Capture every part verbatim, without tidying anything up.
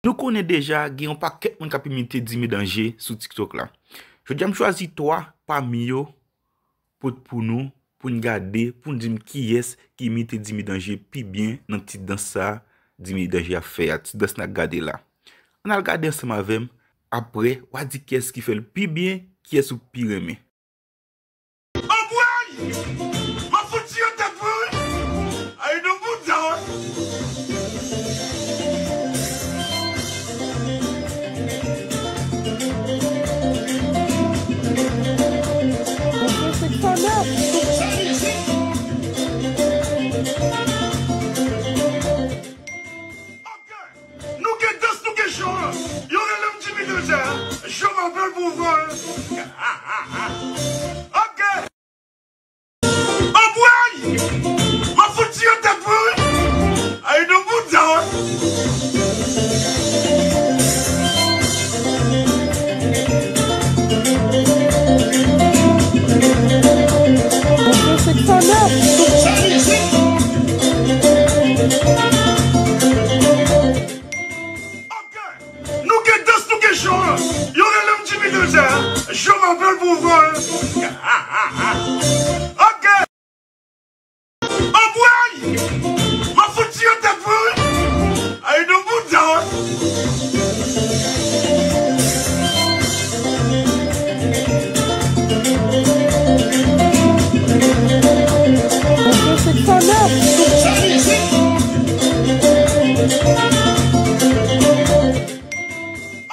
Nou konnen deja gen yon pakèt moun k ap imite Dimy Danger sou TikTok la. Jodi a m chwazi twa pami yo pot pou nou, pou n gade, pou n di m kiyès ki imite Dimy Danger pi byen nan ti dans sa Dimy Danger ap fè a, ti dans n ap gade la. Ann al gade ansanm avè m, apre w a di kiyès ki fè l pi byen, kiyès ou pi renmen. Anmwey! M ap fout tire tèt mwen wi! Ay nan bout sa wi! Ok. Nou gen dans, nou gen show. Yo rele m Jimmy Danja. Show m ap bèl pou vòl. Ok. Anmwey! M ap fout tire tèt mwen wi! Ay nan bout sa wi! Ok. Nou gen dans, nou gen show. Yo rele m Jimmy Danja. Show m ap bèl pou vòl. Ok. Anmwey! M ap fout tire tèt mwen wi! Ay nan bout sa wi!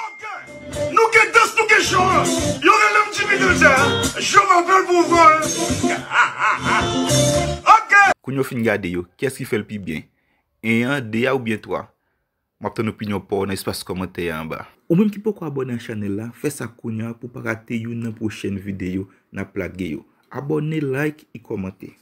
Ok. Nou gen dans, nou gen show. Yo rele m Jimmy Danja. Show m ap bèl pou vòl. Ok. Kounye w fin gade yo, kiyès ki fè l pi byen? En an, de a oubyen twa? M ap tann opinyon pa w nan espas kòmantè a anba. Ou menm ki poko abòne ak chanèl la, fè sa kounye a pou w pa rate youn nan pwochèn videyo n ap lage yo. Abòne, like e kòmante.